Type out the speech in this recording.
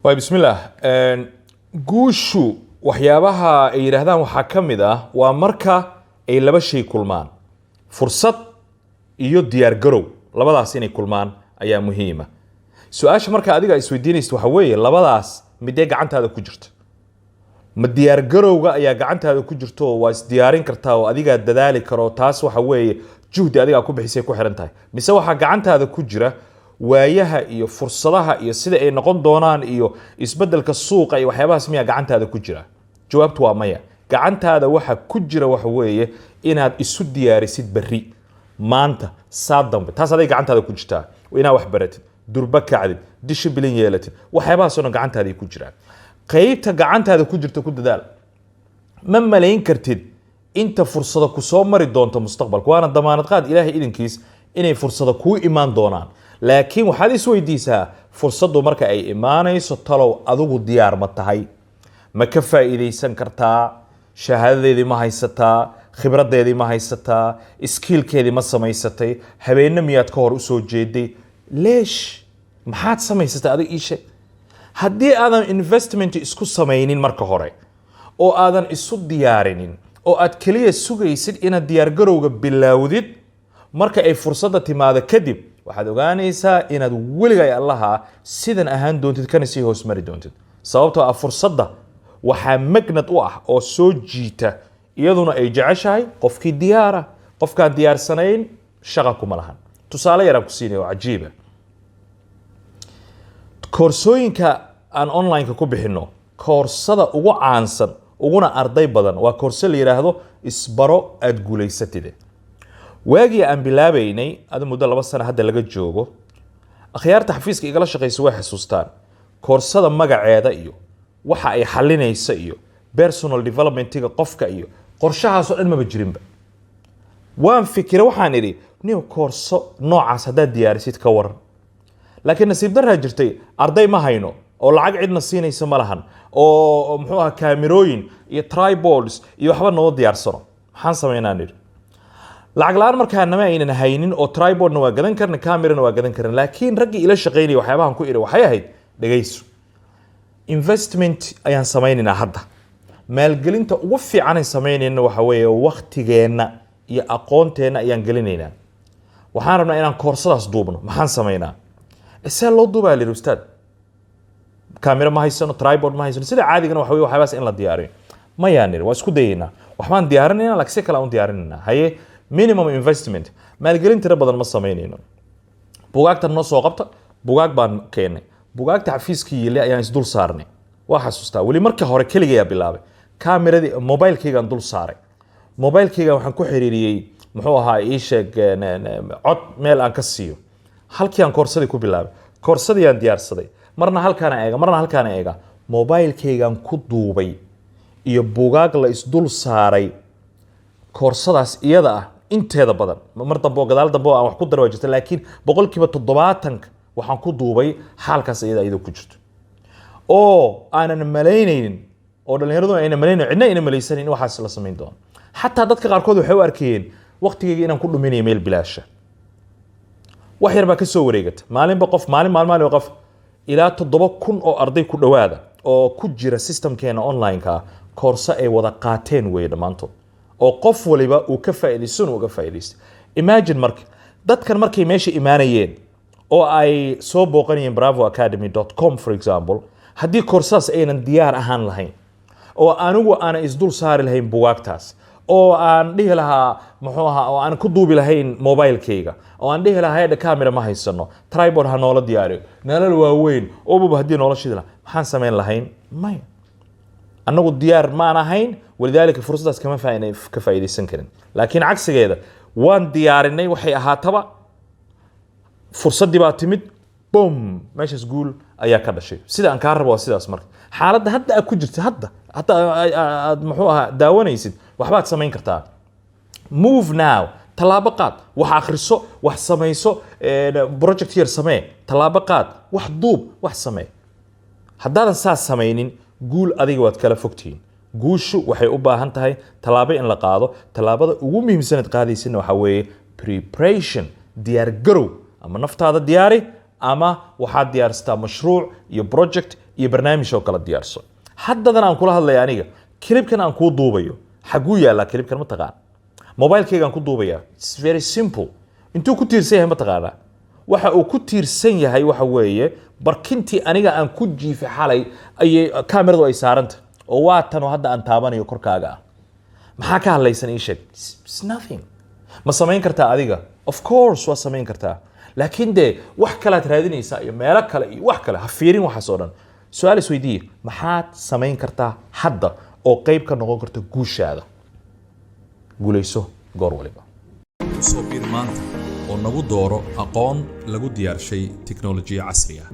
Waay, bismillaah. Guushu waxyaabaha ay yidhaahdaan waxaa ka mid ah waa marka ay laba shay kulmaan, fursad iyo diyaargarow. Labadaas inay kulmaan ayaa muhiima. Su-aasha marka adiga isweydiinaysa waxa weeye, labadaas midee gacantaada ku jirta? Ma diyaargarowga ayaa gacantaada ku jirto oo waa isdiyaarin kartaa oo adigaa dadaali karo, taas waxa weeye juhdi adigaa ku bixisay ku xiran tahay, mise waxaa gacantaada ku jira waayaha iyo fursadaha iyo sida ay noqon doonaan iyo isbedelka suuqa iyo waxyaabahaas miyaa gacantaada ku jira? Jawaabtu waa maya. Gacantaada waxa ku jira waxa weeye inaad isu diyaarisid berri, maanta, saa dambe. Taas aday gacantaada ku jirtaa. Inaad wax baratid, durba kacdid, discipline yeelatid, waxyaabahaasoo dhan gacantaada ku jiraan. Qaybta gacantaada ku jirta ku dadaal. Ma malayn kartid inta fursado ku soo mari doonto mustaqbalka, waana damaanad qaad Ilaahay idinkiis inay fursado kuu imaan doonaan. Laakiin waxaad isweydiisaa, fursaddu marka ay imaanayso, talow adigu diyaar ma tahay? Ma ka faa'iidaysan kartaa? Shahaadadeedii ma haysataa? Khibradeedii ma haysataa? Skillkeedii ma samaysatay? Habeenno miyaad ka hor usoo jeeday? Leesh, maxaad samaysatay adig? Ii sheeg. Haddii aadan investment isku samaynin marka hore oo aadan isu diyaarinin oo aad keliya sugaysid inaad diyaargarowga bilaawdid marka ay fursadda timaado kadib, waxaad ogaanaysaa inaad weligay Allaha sidan ahaan doontid, kana sii hoos mari doontid, sababtoo ah fursadda waxaa magnet u ah oo soo jiita, iyaduna ay jeceshahay qofkii diyaara. Qofkaan diyaarsanayn shaqa kuma lahan. Tusaale yaraan ku siinaya oo cajiiba. Koorsooyinka aan online-ka ku bixinno, koorsada ugu caansan uguna arday badan waa koorso la yidhaahdo "Isbaro Aada Guulaysatide". Waagii aan bilaabaynay, ada muddo 2 sano hadda laga joogo, akhyaarta xafiiska igala shaqaysa way xasuustaan, koorsada magaceeda iyo waxa ay xalinaysa iyo personal developmentiga qofka iyo qorshahaasoo dhan maba jirinba. Waan fikira, waxaan idhi, nin koorso noocaas haddaad diyaarisid ka waran? Laakiin nasiib daraa jirtay, arday ma hayno oo lacag cidna siinaysa ma lahan oo muxuu ahaa kaamirooyin iyo tripods iyo waxba noo diyaarsano. Maxaan samaynaa nidhi? Lacag la-aan markaa nama aynan haynin oo tripodna waa gadan karna, camerana waa gadan karna. Laakiin raggii ila shaqaynaya waxyaabahan ku idhi waxay ahayd, dhegayso, investment ayaan samaynaynaa hadda. Maalgelinta ugu fiicanay samaynayna waxa weeye waktigeenna iyo aqoonteenna ayaan gelinaynaa. Waxaan rabnaa inaan koorsadaas duubno. Maxaan samaynaa? See loo duubaa lihi, ustaad? Camera ma haysano, tripod ma haysano. Sida caadigana waxa weye waxyaabahaas in la diyaariyo mayaan nidhi. Waa isku dayaynaa, waxbaan diyaarinayna, laakiin si kale aan u diyaarinayna. Haye, minimum investment, maalgelin tiro badan ma samaynayno. Bugaagta noo soo qabta. Bugaag baan keennay. Bugaagta xafiiskii yile ayaan isdul saarnay. Waa xasuustaa weli, marka hore keligayaa bilaabay. Kameradii mobilekaygaan dul saaray. Mobilekayga waxaan ku xiriiriyey, muxuu ahaa, ii sheeg, cod meel aan ka siiyo. Halkii aan koorsadii ku bilaabay, koorsadii aan diyaarsaday, marna halkaana eega, marna halkaana eega, mobilekaygaan ku duubay iyo bugaag la isdul saaray. Koorsadaas iyada ah inteeda badan, mar dambe oo gadaal dambe oo aan wax ku dara waa jirta, laakiin 70% waxaan ku duubay xaalkaas iyada iyadoo ku jirto oo aanan malaynaynin oo dhallinyaradu ayna malaynayn, cidna ayna malaysanin in waxaas la samayn doono. Xataa dadka qaarkood waxay u arkayeen waqtigayga inaan ku dhuminayo meel bilaasha. Wax yar baa ka soo wareegata, maalinba qof, maalin maalin maalin qof, ilaa 7000 oo arday ku dhowaada oo ku jira systemkeena online-ka ah, koorso ay wada qaateen weeye dhammaantood oo qof waliba uu ka faa'iidaysan uga faa'iidaystay. Imagine marka dadkan markay meesha imaanayeen oo ay soo booqanayeen bravoacademy.com, for example, haddii koorsadaas aynan diyaar ahaan lahayn oo anigu aanan isdul saari lahayn bugaagtaas oo aan dhihi lahaa, muxuu ahaa, oo aan ku duubi lahayn mobilekayga oo aan dhihi lahaa, hedha, camera ma haysano, tripod ha noola diyaariyo, nalal waaweyn obaba haddii noola shidi lahaa, maxaan samayn lahayn? Maya, annagu diyaar maan ahayn. Walidaalika fursaddaas kama ka faa'iidaysan karin. Laakiin cagsigeeda, waan diyaarinay. Waxay ahaataba, fursaddii baa timid, boom, meeshaas guul ayaa ka dhashay. Sida aan kaa rabo waa sidaas. Marka xaaladda hadda aad ku jirta, hadda aad, muxuu ahaa, daawanaysid, waxbaad samayn kartaa. Move now, tallaabo qaad, wax akhriso, wax samayso, project yar samee, tallaabo qaad, wax duub, wax samee. Haddaadan saas samaynin, guul adiga waad kala fogtihiin. Guushu waxay u baahan tahay tallaabo in la qaado. Tallaabada ugu muhiimsanaad qaadaysidna waxaa weeye preparation, diyaar garow. Ama naftaada diyaari ama waxaad diyaarsataa mashruuc iyo project. Iyo barnaamij oo kala diyaarso. Haddadan aan kula hadlaya aniga, clipkan aan kuu duubayo, xaguu yaallaa clipkan? Ma taqaan? Mobilekaygaan ku duubaya. It's very simple. Intuu ku tiirsan yahay ma taqaanaa? Waxa uu ku tiirsan yahay waxa weeye barkintii aniga aan ku jiifay xalay ayay kameradu ay saaranta, oo waa tan oo hadda aan taabanayo korkaaga ah. Maxaa ka hadlaysan? Ii sheeg. It's nothing. Ma samayn kartaa adiga? Of course waa samayn kartaa, laakiin dee wax kalaad raadinaysaa iyo meelo kale iyo wax kale. Ha fiirin waxaas oo dhan. Su-aal isweydiiye: maxaad samayn kartaa hadda oo qayb ka noqon karta guushaada? Guulayso goor waliba. Kusoo biir maanta oo nagu dooro aqoon lagu diyaarshay tiknolojiya casri ah.